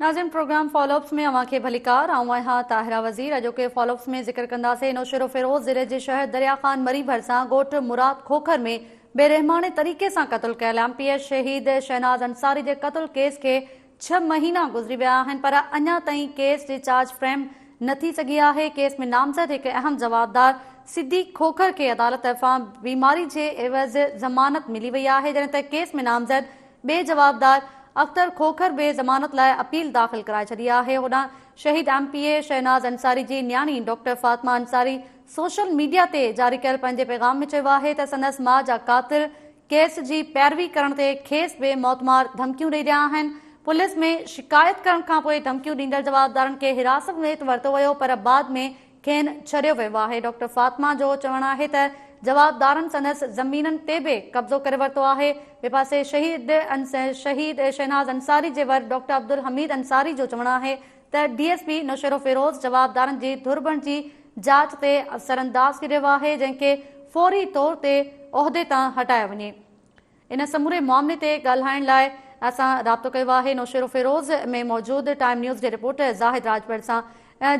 ناظرين programme follow ups ۾ اوهان کي ڀليڪار، آئون آهيان طاهره وزير. اڄوڪي فالو اپس ۾ ذڪر ڪنداسين نوشهروفيروز ضلعي جي شهر دريا خان مري ڀرسان ڳوٺ مراد کوکر ۾ بي رحماڻي طريقي سان قتل ڪيل ايم پي اي شهيد شهناز انصاري جي قتل ڪيس کي ڇهه مهينا گذري ويا آهن پر اڃا تائين ڪيس جي چارج فريم نه ٿي سگهي آهي. ڪيس ۾ نامزد هڪ اهم جوابدار صديق کوکر کي عدالت طرفان بيماري جي عيوض ضمانت ملي وئي آهي جڏهن ته ڪيس ۾ نامزد ٻئي جوابدار اختر کوکر به ضمانت لاء اپيل داخل ڪرائي ڇڏي آهي. هوڏانهن شهيد M P A Shahnaz Ansari جي نياڻي doctor Fatima Ansari social media تي جاري ڪيل پنهنجي پيغام ۾ چيو آهي ته سندس ماء جا قاتل ڪيس جي پيروي ڪرڻ تي کيس به موتمار ڌمڪيون ڏئي رهيا آهن. پوليس ۾ شڪايت ڪرڻ کانپوء ڌمڪيون ڏيندڙ جوابدارن کي حراست ۾ ورتو ويو پر بعد ۾ کين ڇڏيو ويو آهي. ڊاڪٽر فاطمه جو چوڻ آهي ته جوابدارن سندس زمينن تي به قبضو ڪري ورتو آهي. ٻئي پاسي شهيد شهيد شهناز انصاري جي ور ڊاڪٽر عبدالحميد انصاري جو چوڻ آهي ته ڊي ايس پي نوشهروفيروز جوابدارن جي ڌر بڻجي جاچ تي اثرانداز ٿي رهيو آهي جنهن کي فوري طور تي عهدي تان هٽايو وڃي. ان سموري معاملي تي ڳالهائڻ لاء اسان رابطو ڪيو آهي نوشهروفيروز ۾ موجود ٽائيم نيوز جي رپورٽر زاهد راڄپر سان.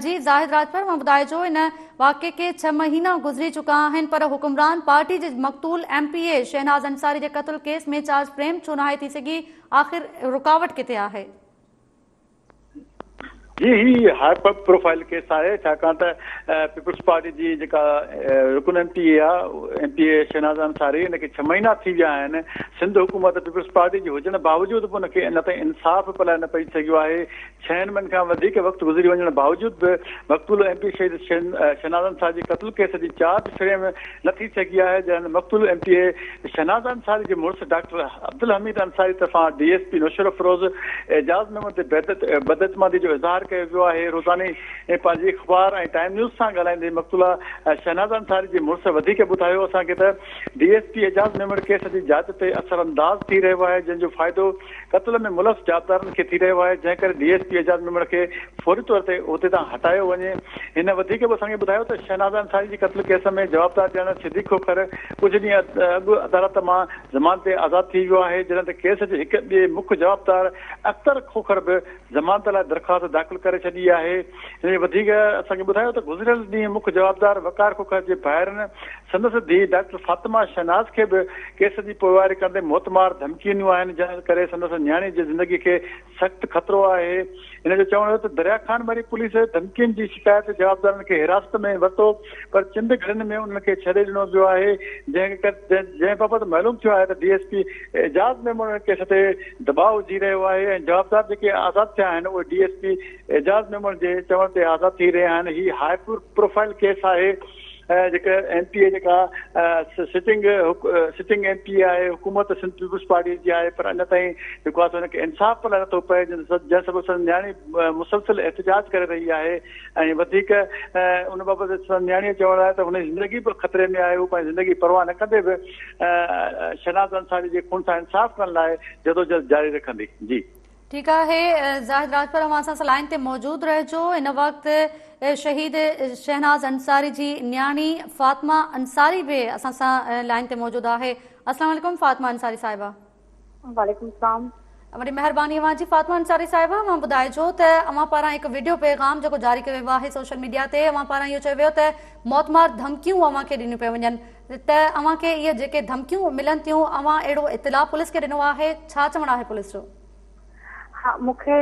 جي زاهد راڄپر اوهان ٻڌائجو ان واقعي کي ڇهه مهينا گذري چڪا آهن پر حڪمران پارٽي جي مقتول M P A Shahnaz Ansari جي قتل ڪيس ۾ چارج فريم ڇو ناهي ٿي سگهي آخر رڪاوٽ ڪٿي آهي؟ جي هي هاء پروفائل ڪيس آهي ڇاڪاڻ ته پيپلز پارٽي جي جيڪا رڪن ايم پي اي آهي M P A Shahnaz Ansari ان کي ڇهه مهينا ٿي ويا آهن سنڌ حڪومت پيپلز پارٽي جي هجڻ باوجود به ان کي اڃا تائين انصاف پلئه نه پئجي سگهيو آهي ڇهن مهين کان وڌيڪ وقت گذري وڃڻ باوجود به مقتول ايم پي شهيد شهناز انصاري جي قتل ڪيس جي چارج فريم نه ٿي سگهي آهي جڏهن مقتول M P A Shahnaz Ansari جي مڙس ڊاڪٽر عبدالحميد انصاري طرفان D S P Naushahro Feroze Ejaz Memon تي بداعتمادي جو اظهار ڪيو ويو آهي. روزاني پنهنجي اخبار ۽ ٽائيم نيوز سان ڳالهائيندي مقتوله شهناز انصاري جي مڙس وڌيڪ ٻڌايو اسان کي ته D S P Ejaz Memon case جي جاچ تي اثرانداز ٿي رهيو آهي جنهن جو فائدو قتل ۾ ملوث جوابدارن کي ٿي رهيو آهي، جنهن ڪري D S P Ijaz Memon کي فوري طور تي عهدي تان هٽايو وڃي. هن وڌيڪ به اسان کي ٻڌايو ته شهناز انصاري جي قتل ڪيس ۾ جوابدار ڄڻ صديق کوکر ڪجهه ڏينهن اڳ عدالت مان ضمانت تي آزاد ٿي ويو آهي، جڏهن ته ڪيس جي هڪ ٻئي مک جوابدار اختر کوکر به ضمانت لاء درخواست داخل ڪري ڇڏي آهي. هن وڌيڪ اسان کي ٻڌايو ته گذريل ڏينهن مک جوابدار وقار کوکر جي ڀائرن سندس ڌيء ڊاڪٽر فاطمه شهناز کي به ڪيس جي پوئواري ڪندي موتمار ڌمڪيون ڏنيون آهن جنهن ڪري سندس نياڻي جي زندگي کي سخت خطرو آهي. هن جو چوڻ هيو ته دريا خان مري پوليس ڌمڪين جي شڪايت تي جوابدارن کي حراست ۾ ورتو پر چند گهڙين ۾ انهن کي ڇڏي ڏنو ويو آهي جنهن بابت معلوم ٿيو آهي ته D S P Ejaz Memon case تي دٻاء وجهي رهيو آهي ۽ جوابدار جيڪي آزاد ٿيا آهن اهي D S P Ejaz Memon جي چوڻ تي آزاد ٿي رهيا آهن. هي هاء پروفائل ڪيس آهي. جيڪا ايم پي اي جيڪا سٽنگ سٽنگ ايم پي اي آهي حڪومت سنڌ پيپلز پارٽي جي آهي پر اڃا تائين جيڪو آهي سو هن کي انصاف لاء نٿو پئي جنهن سبب سندس نياڻي مسلسل احتجاج ڪري رهي آهي ۽ وڌيڪ ان بابت سندس نياڻي جو چوڻ آهي ته هن جي زندگي به خطري ۾ آهي هو پنهنجي زندگي پرواهه نه ڪندي به شهناز انصاري جي خون سان انصاف ڪرڻ لاء جدوجهد جاري رکندي جي. ٺيڪ آهي زاهد راڄپر اوهان اسان سان لائين تي موجود رهجو هن وقت شهيد شهناز انصاري جي نياڻي فاطمه انصاري به اسان سان لائين تي موجود آهي السلام عليڪم فاطمه انصاري صاحبه. وعليڪم السلام. وڏي مهرباني اوهان جي فاطمه انصاري صاحبه اوهان ٻڌائجو ته اوهان پاران هڪ وڊيو پيغام جيڪو جاري ڪيو ويو آهي سوشل ميڊيا تي اوهان پاران اهو چيو ويو ته موتمار ڌمڪيون اوهان کي ڏنيون پيون وڃن ته اوهان کي اهي جيڪي ڌمڪيون ملن ٿيون اوهان اهڙو اطلاع پوليس کي ڏنو آهي ڇا چوڻ آهي پوليس جو؟ ها مون کي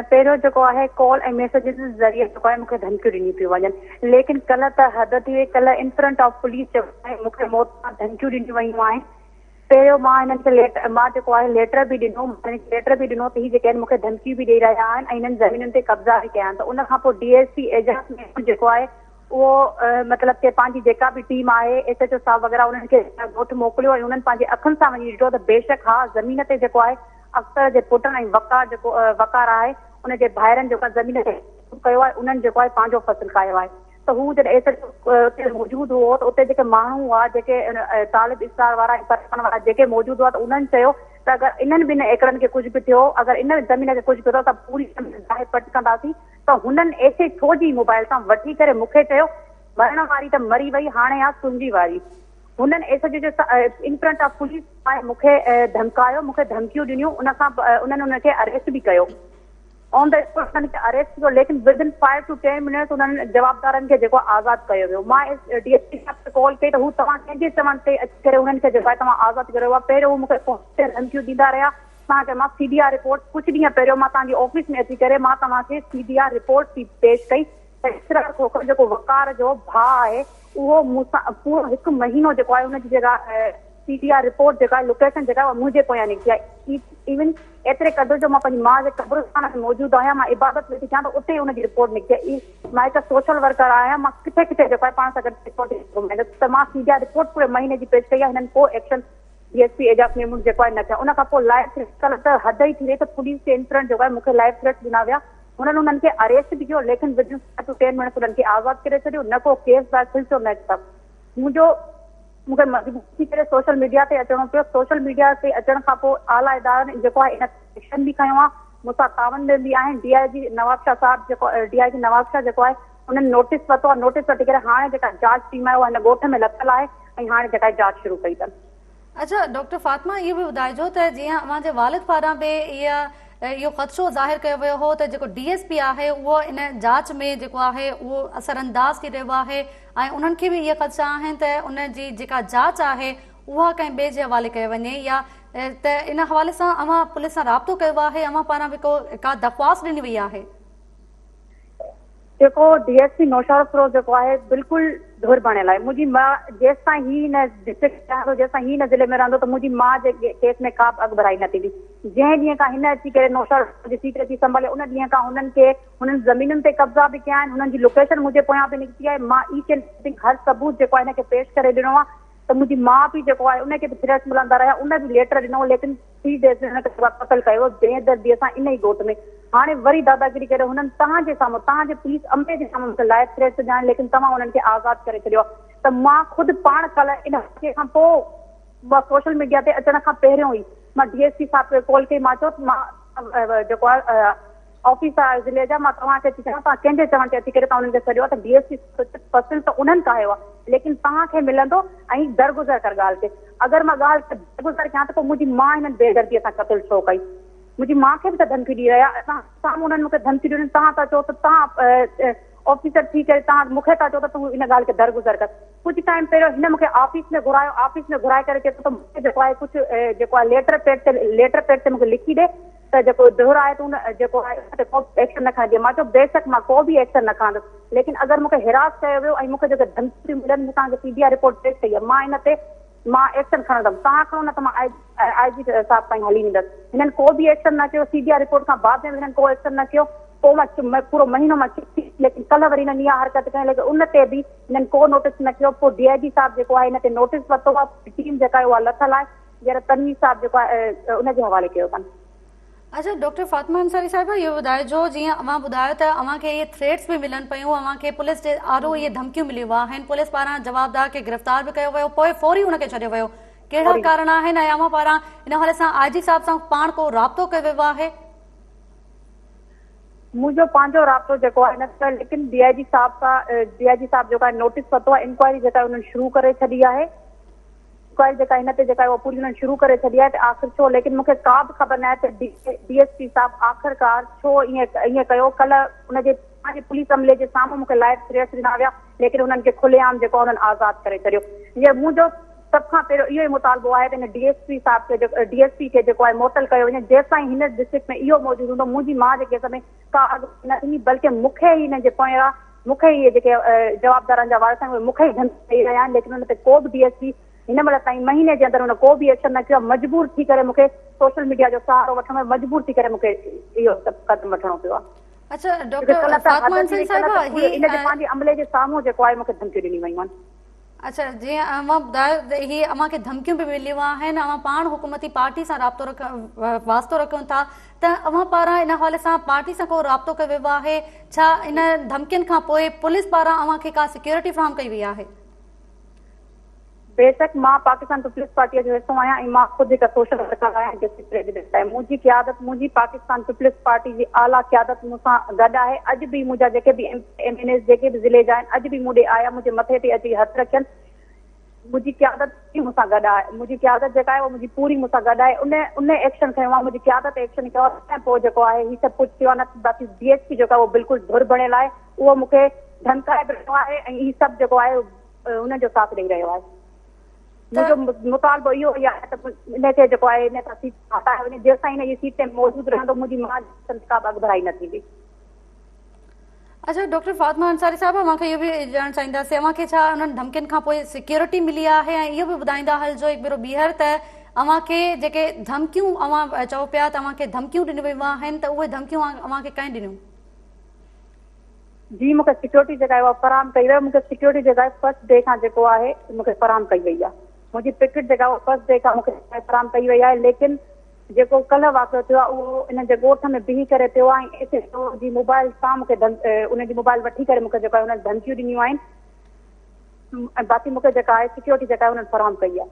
پهريون جيڪو آهي ڪال ۽ ميسيجز جي ذريعي جيڪو آهي مون کي ڌمڪيون ڏنيون پيون وڃن ليڪن ڪلهه ته حد ٿي وئي ڪلهه ان فرنٽ آف پوليس جيڪو آهي مون کي موت مان ڌمڪيون ڏنيون ويون آهن پهريون مان هنن کي ليٽر مان جيڪو آهي ليٽر به ڏنو مان هنن کي ليٽر به ڏنو ته هي جيڪي آهن مون کي ڌمڪيون به ڏئي رهيا آهن ۽ هنن زمينن تي قبضا به ڪيا آهن ته ان کان پوء D S P Ijaz Memon جيڪو آهي اهو مطلب ڪي پنهنجي جيڪا به ٽيم آهي ايس ايڇ او صاحب وغيره انهن کي ڳوٺ موڪليو ۽ انهن پنهنجي اکن سان وڃي ڏٺو ته بيشڪ ها زمين تي جيڪو آهي اختر جي پٽن ۽ وقار جيڪو وقار آهي ان جي ڀائرن جيڪو آهي زمين تي ڪيو آهي انهن جيڪو آهي پنهنجو فصل ڪاهيو آهي ته هو جڏهن ايس ايڇ او اتي موجود هو ته اتي جيڪي ماڻهو هئا جيڪي طالب اسرار وارا ۽ پرپن وارا جيڪي موجود هئا ته انهن چيو ته اگر انهن ٻن ايڪڙن کي ڪجهه به ٿيو اگر ان زمين کي ڪجهه به ٿيو ته اسان پوري زمين ڊاهي پٽ ڪنداسين ته هنن ايس ايڇ او جي موبائل تان وٺي ڪري مون کي چيو، مرڻ واري ته مري وئي، هاڻي آ تنهنجي واري. هنن ايس ايڇ او جي ان فرنٽ آف پوليس مون کي ڌمڪايو، مون کي ڌمڪيون ڏنيون، ان کان انهن ان کي اريسٽ به ڪيو. آن the spot انهن کي اريسٽ ڪيو ليڪن ود ان 5 ٽو 10 منٽس انهن جوابدارن کي جيڪو آزاد ڪيو ويو. مان ايس ڊي ايس پي صاحب کي ڪال ڪئي ته هو توهان ڪنهن جي چوڻ تي اچي ڪري انهن کي جيڪو آهي توهان آزاد ڪريو آهي. پهريون هو مون کي فون تي ڌمڪيون ڏيندا رهيا توهان کي مان سي ڊي آر رپورٽ ڪجهه ڏينهن پهريون مان توهان جي آفيس ۾ اچي ڪري مان توهان کي سي ڊي آر رپورٽ به پيش ڪئي ته اسرار کوکر جيڪو وقار جو ڀاء آهي اهو مون سان پورو هڪ مهينو جيڪو آهي ان جي جيڪا سي ڊي آر رپورٽ جيڪا آهي لوڪيشن جيڪا آهي اها منهنجي پويان نڪتي آهي ايون ايتري قدر جو مان پنهنجي ماء جي قبرستان ۾ موجود آهيان مان عبادت ويٺي ڪيان ته اتي ان جي رپورٽ نڪتي آهي مان هڪ سوشل ورڪر آهيان مان ڪٿي ڪٿي جيڪو آهي پاڻ سان گڏ سيڪيورٽي گهمائيندس ته مان سي ڊي آر رپورٽ پوري مهيني جي پيش ڪئي آهي هنن ڪو action D S P Ijaz Memon جيڪو آهي نه ٿيا ان کان پوء لائيو ٿريٽ ڪلهه ته حد ئي ٿي وئي ته پوليس جي انفرنٽ جيڪو آهي مون کي لائيو ٿريٽ ڏنا ويا هنن انهن کي اريسٽ به ڪيو ليڪن ود ان 5 ٽو 10 منٽس انهن کي آزاد ڪري ڇڏيو نه ڪو ڪيس داخل ٿيو نه ڇا منهنجو مون کي مجبور ٿي ڪري سوشل ميڊيا تي اچڻو پيو سوشل ميڊيا تي اچڻ کان پوء اعليٰ ادارن جيڪو آهي ان ايڪشن به کنيو آهي مون سان تعاون ۾ به آهن ڊي I جي نوابشاهه صاحب جيڪو ڊي I جي نوابشاهه جيڪو آهي انهن نوٽيس ورتو آهي نوٽيس وٺي ڪري هاڻي جيڪا جاچ ٽيم آهي اها هن ڳوٺ ۾ لٿل آهي ۽ هاڻي جيڪا جاچ شروع ڪئي اٿن. اڇا ڊاڪٽر فاطمه اهو به ٻڌائجو ته جيئن اوهان جي والد پاران به اها اهو خدشو ظاهر ڪيو ويو هو ته جيڪو ڊي ايس پي آهي اهو ان جاچ ۾ جيڪو آهي اهو اثر انداز ٿي رهيو آهي ۽ انهن کي به اهي خدشا آهن ته ان جي جيڪا جاچ آهي اها ڪنهن ٻئي جي حوالي ڪئي وڃي يا ته ان حوالي سان اوهان پوليس سان رابطو ڪيو آهي اوهان پاران به ڪو ڪا درخواست ڏني وئي آهي؟ جيڪو ڊي ايس پي نوشهروفيروز جيڪو آهي بلڪل ڌر بڻيل آهي منهنجي ماء جيستائين هي هن ڊسٽرڪٽ ۾ رهندو جيستائين هي هن ضلعي ۾ رهندو ته منهنجي ماء جي ڪيس ۾ ڪا به اڳڀرائي نه ٿيندي جنهن ڏينهن کان هن اچي ڪري نوشهروفيروز جي سيٽ اچي سنڀالي ان ڏينهن کان هنن کي هنن زمينن تي قبضا به ڪيا آهن هنن جي لوڪيشن منهنجي پويان به نڪتي آهي مان ايچ اينڊ ايوريٿنگ هر ثبوت جيڪو آهي هن کي پيش ڪري ڏنو آهي ته منهنجي ماء به جيڪو آهي ان کي به ٿريٽس ملندا رهيا ان به ليٽر ڏنو ليڪن ٿري ڊيز ۾ هن کي قتل ڪيو ويو بي دردي سان ان ئي ڳوٺ ۾ هاڻي وري داداگيري ڪري هنن توهان جي سامهون توهان جي پوليس عملي جي سامهون مون کي لائيو ٿريٽس ڏنا آهن ليڪن توهان انهن کي آزاد ڪري ڇڏيو آهي ته مان خود پاڻ ڪلهه ان واقعي کان پوء مان سوشل ميڊيا تي اچڻ کان پهريون ئي مان ڊي ايس پي صاحب کي ڪال ڪئي مان چيو مان جيڪو آهي آفيسر ضلعي جا مان توهان کي ٿي چوان توهان ڪنهن جي چوڻ تي اچي ڪري توهان انهن کي ڇڏيو آهي ته ڊي ايس پي فصل ته انهن ڪاهيو آهي ليڪن توهان کي ملندو ۽ درگذر ڪر ڳالهه کي اگر مان ڳالهه کي درگذر ڪيان ته پوء منهنجي ماء هنن بيدردي سان قتل ڇو ڪئي منهنجي ماء کي به ته ڌمڪيون ڏئي رهيا توهان سامهون انهن مون کي ڌمڪيون ڏنيون توهان ٿا چئو ته توهان آفيسر ٿي ڪري توهان مون کي ٿا چئو ته تون ان ڳالهه کي درگذر ڪر ڪجهه ٽائيم پهريون هن مون کي آفيس ۾ گهرايو آفيس ۾ گهرائي ڪري چئي ٿو ته مون کي جيڪو آهي ڪجهه جيڪو آهي ليٽر پيڊ تي ليٽر پيڊ تي مون کي لکي ڏي ته جيڪو ڌر آهي تون جيڪو آهي ان تي ڪو به ايڪشن نه کڻجي مان چيو بيشڪ مان ڪو به ايڪشن نه کڻندس ليڪن اگر مون کي حراس ڪيو ويو ۽ مون کي جيڪي ڌمڪيون ٿيون ملن مون توهان کي سي ڊي آر رپورٽ پيش ڪئي آهي مان ان تي مان ايڪشن کڻندم توهان کڻو نه ته مان آء جي صاحب تائين هلي ويندس هنن ڪو به ايڪشن نه ڪيو سي ڊي آر رپورٽ کان بعد ۾ به هنن ڪو ايڪشن نه ڪيو پوء مان پورو مهينو مان چپ ٿي ليڪن ڪلهه وري هنن اها حرڪت ڪئي ليڪن ان تي به هنن ڪو نوٽس نه ڪيو پوء ڊي I جي صاحب جيڪو آهي ان تي نوٽس ورتو آهي ٽيم جيڪا آهي اها لٿل آهي هينئر تنوير صاحب جيڪو آهي ان جي حوالي ڪيو اٿن. اڇا ڊاڪٽر فاطمه انصاري صاحبه اهو ٻڌائجو جيئن اوهان ٻڌايو ته اوهان کي اهي ٿريٽس به ملن پيون اوهان کي پوليس جي آڏو اهي ڌمڪيون مليون آهن پوليس پاران جوابدار کي گرفتار به ڪيو ويو پوء فوري ان کي ڇڏيو ويو ڪهڙا ڪارڻ آهن ۽ اوهان پاران ان حوالي سان آء جي صاحب سان پاڻ ڪو رابطو ڪيو ويو آهي؟ منهنجو پنهنجو رابطو جيڪو آهي نه ٿيو ليڪن ڊي I جي صاحب سان ڊي I جي صاحب جيڪو آهي نوٽيس ورتو آهي انڪوائري جيڪا انهن شروع ڪري ڇڏي آهي. انڪوائري جيڪا هن تي جيڪا اها پوري هنن شروع ڪري ڇڏي آهي ته آخر ڇو ليڪن مون کي ڪا به خبر ناهي ته ڊي ايس پي صاحب آخرڪار ڇو ائين ائين ڪيو ڪلهه ان جي پنهنجي پوليس عملي جي سامهون مون کي لائيو ٿريٽس ڏنا ويا ليڪن انهن کي کلي عام جيڪو انهن آزاد ڪري ڇڏيو هينئر منهنجو سڀ کان پهريون اهو ئي مطالبو آهي ته هن ڊي ايس پي صاحب کي جيڪو ڊي ايس پي کي جيڪو آهي معطل ڪيو وڃي جيستائين هن ڊسٽرڪٽ ۾ اهو موجود هوندو منهنجي ماء جي ڪيس ۾ ڪا اڳڀرائي نه ٿيندي بلڪه مون کي ئي هنن جي پويان مون کي اهي جيڪي جوابدارن جا وارث آهن اهي مون کي ئي ڌمڪي ڏئي رهيا آهن ليڪن ان تي ڪو به ڊي ايس پي هن مهل تائين مهيني جي اندر ان ڪو به ايڪشن نه ڪيو آهي مجبور ٿي ڪري مون کي سوشل ميڊيا جو سهارو وٺڻو پيو مجبور ٿي ڪري مون کي اهو سڀ قدم وٺڻو پيو آهي. اڇا ڊاڪٽر فاطمه انصاري صاحبه هي ان جي پنهنجي عملي جي سامهون جيڪو آهي مون کي ڌمڪيون ڏنيون ويون آهن. اڇا جيئن اوهان ٻڌايو ته هي اوهان کي ڌمڪيون به مليون آهن اوهان پاڻ حڪومتي پارٽي سان رابطو رک واسطو رکو ٿا ته اوهان پاران ان حوالي سان پارٽي سان ڪو رابطو ڪيو ويو آهي ڇا ان ڌمڪين کان پوء پوليس پاران اوهان کي ڪا سيڪيورٽي فراهم ڪئي وئي آهي؟ بيشڪ مان پاڪستان پيپلز پارٽيء جو حصو آهيان ۽ مان خود هڪ سوشل ورڪر آهيان ڊسٽرڪٽ پريزيڊنٽ آهيان منهنجي قيادت منهنجي پاڪستان پيپلز پارٽي جي اعليٰ قيادت مون سان گڏ آهي اڄ به منهنجا جيڪي به ايم اين ايز جيڪي به ضلعي جا آهن اڄ به مون ڏي آيا منهنجي مٿي تي اچي هٿ رکين. منهنجي قيادت پوري مون سان گڏ آهي منهنجي قيادت جيڪا آهي اها منهنجي پوري مون سان گڏ آهي ان ان ايڪشن کنيو آهي منهنجي قيادت ايڪشن کنيو آهي تنهن پوء جيڪو آهي هي سڀ ڪجهه ٿيو آهي نه ته باقي ڊي ايس پي جيڪو آهي اهو بلڪل ڌر بڻيل آهي اهو مون کي ڌمڪائي به رهيو آهي ۽ هي سڀ جيڪو آهي ان جو ساٿ ڏئي رهيو آهي منهنجو مطالبو اهو ئي آهي ته ان کي جيڪو آهي ان کان سيٽ هٽايو وڃي جيستائين هن جي سيٽ تي موجود رهندو منهنجي ماء جي ڪا به اڳڀرائي نه ٿيندي. اڇا ڊاڪٽر فاطمه انصاري صاحب اوهان کي اهو به ڄاڻڻ چاهينداسين اوهان کي ڇا انهن ڌمڪين کان پوء سيڪيورٽي ملي آهي ۽ اهو به ٻڌائيندا هلجو هڪ ڀيرو ٻيهر ته اوهان کي جيڪي ڌمڪيون اوهان چئو پيا ته اوهان کي ڌمڪيون ڏنيون ويون آهن ته اهي ڌمڪيون اوهان کي ڪنهن ڏنيون؟ جي مون کي سيڪيورٽي جيڪا آهي اها فراهم ڪئي وئي مون کي سيڪيورٽي جيڪا آهي فرسٽ ڊي کان جيڪو آهي مون کي فراهم ڪئي وئي آهي منهنجي پڪٽ جيڪا آهي فرسٽ ڊي کان مون کي فراهم ڪئي وئي آهي ليڪن جيڪو ڪلهه واقعو ٿيو آهي اهو انهن جي ڳوٺ ۾ بيهي ڪري ٿيو آهي ۽ ايس ايڇ او جي موبائل سان مون کي انهن جي موبائل وٺي ڪري مون کي جيڪو آهي انهن ڌمڪيون ڏنيون آهن ۽ باقي مون کي جيڪا آهي سيڪيورٽي جيڪا آهي انهن فراهم ڪئي آهي.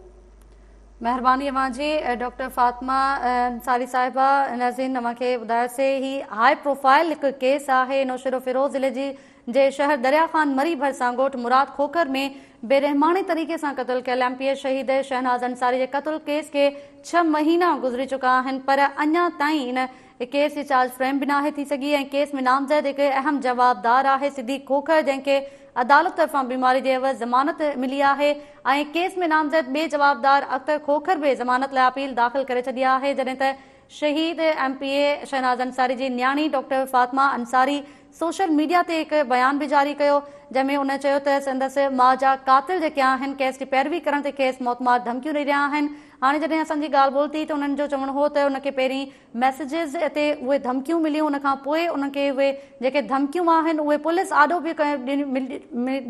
مهرباني اوهان جي ڊاڪٽر فاطمه انصاري صاحبه ناظرين اوهان کي ٻڌايوسي هي هاء پروفائل هڪ ڪيس آهي نوشهروفيروز ضلعي جي جي شهر دريا خان مري ڀرسان ڳوٺ مراد کوکر ۾ بي رحماڻي طريقي سان قتل ڪيل ايم پي اي شهيد شهناز انصاري جي قتل ڪيس کي ڇهه مهينا گذري چڪا آهن پر اڃا تائين ان ڪيس جي چارج فريم به ناهي ٿي سگهي ۽ ڪيس ۾ نامزد هڪ اهم جوابدار آهي صديق کوکر جنهن کي عدالت طرفان بيماري جي عيوض ضمانت ملي آهي ۽ ڪيس ۾ نامزد ٻئي جوابدار اختر کوکر به ضمانت لاء اپيل داخل ڪري ڇڏي آهي جڏهن ته شهيد M P A Shahnaz Ansari جي نياڻي doctor Fatima Ansari social media تي هڪ بيان به جاري ڪيو جنهن ۾ ان چيو ته سندس ماء جا قاتل جيڪي آهن ڪيس جي پيروي ڪرڻ تي کيس موتمار ڌمڪيون ڏئي رهيا آهن هاڻي جڏهن اسان جي ڳالهه ٻولهه ٿي ته انهن جو چوڻ هو ته ان کي پهرين ميسيجز تي اهي ڌمڪيون مليون ان کان پوء انهن کي اهي جيڪي ڌمڪيون آهن اهي پوليس آڏو به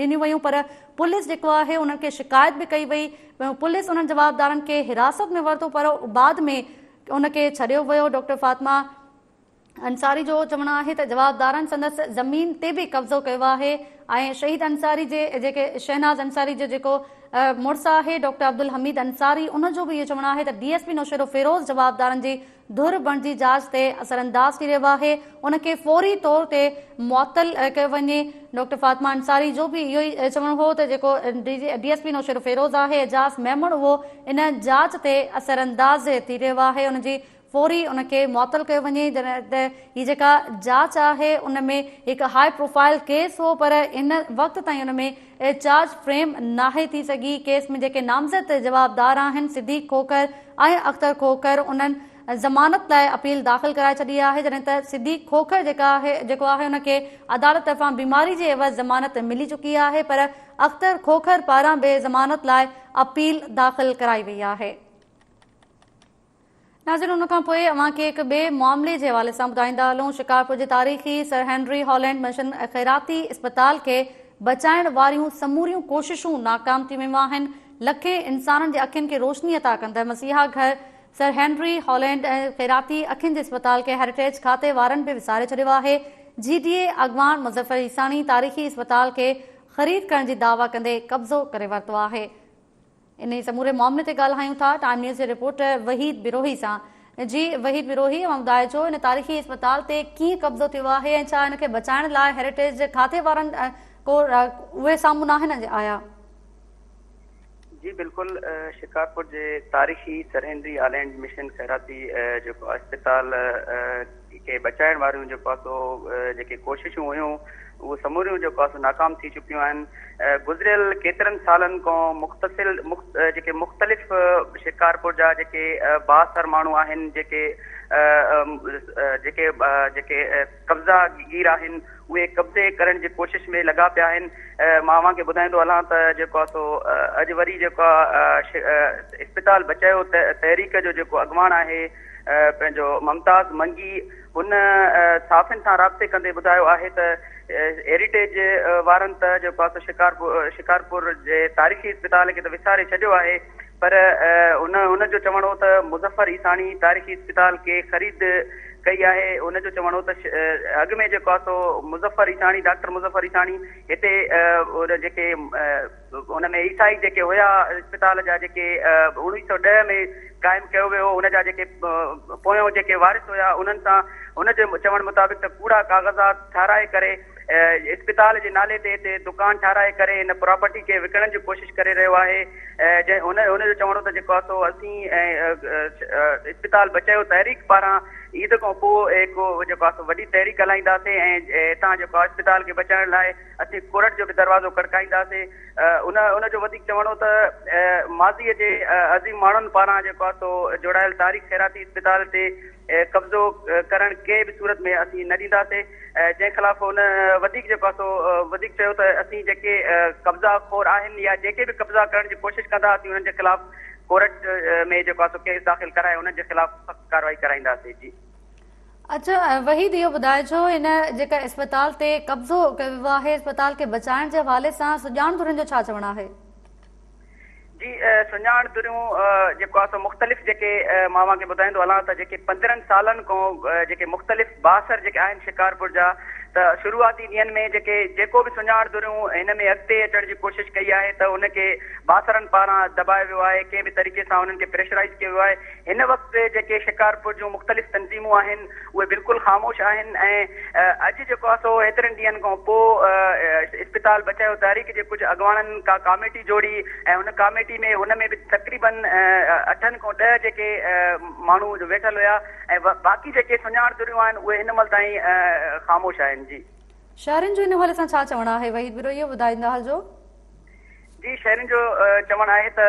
ڏنيون ويون پر پوليس جيڪو آهي انهن کي شڪايت به ڪئي وئي پوليس انهن جوابدارن کي حراست ۾ ورتو پر بعد ۾ ان کي ڇڏيو ويو، ڊاڪٽر فاطمه انصاري جو چوڻ آهي ته جوابدارن سندس زمين تي به قبضو ڪيو آهي ۽ شهيد انصاري جي جيڪي شهناز انصاري جو جيڪو مڙس آهي ڊاڪٽر عبدالحميد انصاري ان جو به اهو چوڻ آهي ته ڊي ايس پي نوشهروفيروز جوابدارن جي ڌر بڻجي جاچ تي اثرانداز ٿي رهيو آهي ان کي فوري طور تي معطل ڪيو وڃي ڊاڪٽر فاطمه انصاري جو به اهو ئي چوڻ هو ته جيڪو ڊي ايس پي نوشهروفيروز آهي اعجاز ميمڻ اهو ان جاچ تي اثرانداز ٿي رهيو آهي ان جي فوري ان کي معطل ڪيو وڃي جڏهن ته هي جيڪا جاچ آهي ان ۾ هڪ هاء پروفائل ڪيس هو پر هن وقت تائين ان ۾ چارج فريم ناهي ٿي سگهي ڪيس ۾ جيڪي نامزد جوابدار آهن صديق کوکر ۽ اختر کوکر انهن ضمانت لاء اپيل داخل ڪرائي ڇڏي آهي جڏهن ته صديق کوکر جيڪا آهي جيڪو آهي ان کي عدالت طرفان بيماري جي عيوض ضمانت ملي چڪي آهي پر اختر کوکر پاران به ضمانت لاء اپيل داخل ڪرائي وئي آهي. ناظرين ان کان پوء اوهان کي هڪ ٻئي معاملي جي حوالي سان ٻڌائيندا هلون شڪارپور جي تاريخي سر هينري هالينڊ مشن خيراتي اسپتال کي بچائڻ واريون سموريون ڪوششون ناڪام ٿي ويون آهن لکين انسانن جي اکين کي روشني عطا ڪندڙ مسيحا گهر سر هينري هالينڊ خيراتي اکين جي اسپتال کي هيريٽيج کاتي وارن به وساري ڇڏيو آهي جي ڊي اي اڳواڻ مظفر عيساڻي تاريخي اسپتال کي خريد ڪرڻ جي دعويٰ ڪندي قبضو ڪري ورتو آهي. انهي سموري معاملي تي ڳالهايون ٿا ٽائيم نيوز جي رپورٽر وحيد بروهي سان. جي وحيد بروهي اوهان ٻڌائجو ان تاريخي اسپتال تي ڪيئن قبضو ٿيو آهي ۽ ڇا ان کي بچائڻ لاء هيريٽيج کاتي وارن ڪو اهي سامهون ناهن آيا. جي بلڪل شڪارپور جي تاريخي سر هينري آلينڊ مشن خيراتي جيڪو اسپتال کي بچائڻ واريون جيڪو آهي سو جيڪي ڪوششون هيون اهي سموريون جيڪو آهي سو ناڪام ٿي چڪيون آهن گذريل ڪيترن سالن کان مختصل جيڪي مختلف شڪارپور جا جيڪي بااثر ماڻهو آهن جيڪي جيڪي جيڪي قبضا گير آهن اهي قبضي ڪرڻ جي ڪوشش ۾ لڳا پيا آهن مان اوهان کي ٻڌائيندو هلان ته جيڪو آهي سو اڄ وري جيڪو آهي اسپتال بچايو تحريڪ جو جيڪو اڳواڻ آهي پنهنجو ممتاز منگي هن صحافين سان رابطي ڪندي ٻڌايو آهي ته هيريٽيج وارن ته جيڪو آهي سو شڪارپور شڪارپور جي تاريخي اسپتال کي ته وساري ڇڏيو آهي پر هن هن جو چوڻ هو ته مظفر عيساڻي تاريخي اسپتال کي خريد ڪئي آهي هن جو چوڻ هو ته اڳ ۾ جيڪو آهي سو مظفر عيساڻي ڊاڪٽر مظفر عيساڻي هتي جيڪي ان ۾ عيسائي جيڪي هيا اسپتال جا جيڪي 1910 ۾ قائم ڪيو ويو هو ان جا جيڪي پويون جيڪي وارث هيا انهن سان هن جي چوڻ مطابق ته ڪوڙا ڪاغذات ٺاهرائي ڪري اسپتال جي نالي تي هتي دڪان ٺاهرائي ڪري هن پراپرٽي کي وڪڻڻ جي ڪوشش ڪري رهيو آهي جنهن هن هن جو چوڻ هو ته جيڪو آهي سو اسين اسپتال بچايو تحريڪ پاران عيد کان پوء هڪ جيڪو آهي سو وڏي تحريڪ هلائينداسين ۽ هتان جيڪو آهي اسپتال کي بچائڻ لاء اسين ڪورٽ جو به دروازو کڙڪائينداسين. ان ان جو وڌيڪ چوڻ هو ته ماضي جي عظيم ماڻهن پاران جيڪو آهي سو جوڙايل تاريخ خيراتي اسپتال تي قبضو ڪرڻ ڪنهن به صورت ۾ اسين نه ڏينداسين جنهن خلاف هن وڌيڪ جيڪو آهي سو وڌيڪ چيو ته اسين جيڪي قبضا خور آهن يا جيڪي به قبضا ڪرڻ جي ڪوشش ڪندا اسين انهن جي خلاف ڪورٽ ۾ جيڪو آهي سو ڪيس داخل ڪرائي انهن جي خلاف سخت ڪارروائي ڪرائينداسين جي. اڇا وحيد اهو ٻڌائجو هن جيڪا اسپتال تي قبضو ڪيو ويو آهي اسپتال کي بچائڻ جي حوالي سان سڄاڻ ڌرين جو ڇا چوڻ آهي؟ جي سڃاڻ ڌريون جيڪو آهي سو مختلف جيڪي مان اوهان کي ٻڌائيندو هلان ته جيڪي 15 سالن کان جيڪي مختلف بااثر جيڪي آهن شڪارپور جا ته شروعاتي ڏينهن ۾ جيڪي جيڪو به سڃاڻ ڌريون هن ۾ اڳتي اچڻ جي ڪوشش ڪئي آهي ته ان کي بااثرن پاران دٻايو ويو آهي ڪنهن به طريقي سان انهن کي پريشرائيز ڪيو ويو آهي هن وقت جيڪي شڪارپور جون مختلف تنظيمون آهن اهي بلڪل خاموش آهن ۽ اڄ جيڪو آهي سو هيترن ڏينهن کان پوء اسپتال بچايو تحريڪ جي ڪجهه اڳواڻن ڪا ڪاميٽي جوڙي ۽ ان ڪاميٽي ۾ ان ۾ به تقريبن اٺن کان ڏهه جيڪي ماڻهو ويٺل هيا ۽ باقي جيڪي سڃاڻ ڌريون آهن اهي هن مهل تائين خاموش آهن جي. شهرين جو ان حوالي سان ڇا چوڻ آهي وحيد بروهي اهو ٻڌائيندا هلجو. جي شهرين جو چوڻ آهي ته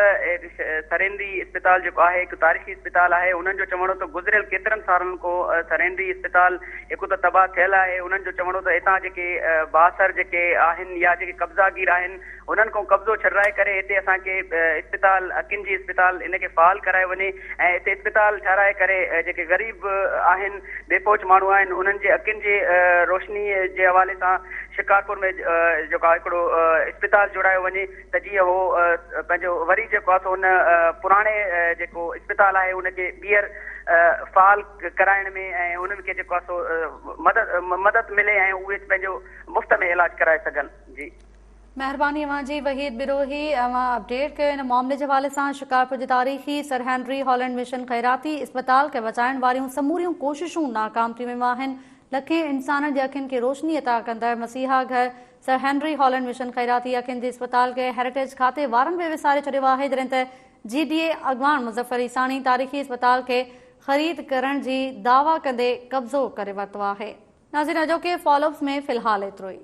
سرينري اسپتال جيڪو آهي هڪ تاريخي اسپتال آهي انهن جو چوڻ هو ته گذريل ڪيترن سالن کان سرينري اسپتال هڪ ته تباهه ٿيل آهي انهن جو چوڻ هو ته هتان جيڪي بااثر جيڪي آهن يا جيڪي قبضا گير آهن انهن کان قبضو ڇڏرائي ڪري هتي اسان کي اسپتال اکين جي اسپتال ان کي فعال ڪرايو وڃي ۽ هتي اسپتال ٺهرائي ڪري جيڪي غريب آهن بي پهچ ماڻهو آهن انهن جي اکين جي روشني جي حوالي سان شڪارپور ۾ جيڪو آهي هڪڙو اسپتال جوڙايو وڃي ته جيئن هو پنهنجو وري جيڪو آهي سو ان پراڻي جيڪو اسپتال آهي ان کي ٻيهر فعال ڪرائڻ ۾ ۽ انهن کي جيڪو آهي سو مدد مدد ملي ۽ اهي پنهنجو مفت ۾ علاج ڪرائي سگهن جي. مهرباني اوهان جي وحيد بروهي اوهان اپڊيٽ ڪيو ان معاملي جي حوالي سان شڪارپور جي تاريخي سر هينري هالينڊ مشن خيراتي اسپتال کي بچائڻ واريون سموريون ڪوششون ناڪام ٿي ويون آهن لکين انسانن جي اکين کي روشني عطا ڪندڙ مسيحا گهر سر هينري هالينڊ مشن خيراتي اکين جي اسپتال کي هيريٽيج کاتي وارن به وساري ڇڏيو آهي جڏهن ته جي ڊي اي اڳواڻ مظفر عيساڻي تاريخي اسپتال کي خريد ڪرڻ جي دعويٰ ڪندي قبضو ڪري ورتو آهي. ناظرين اڄوڪي فالو اپس ۾ في الحال ايترو ئي.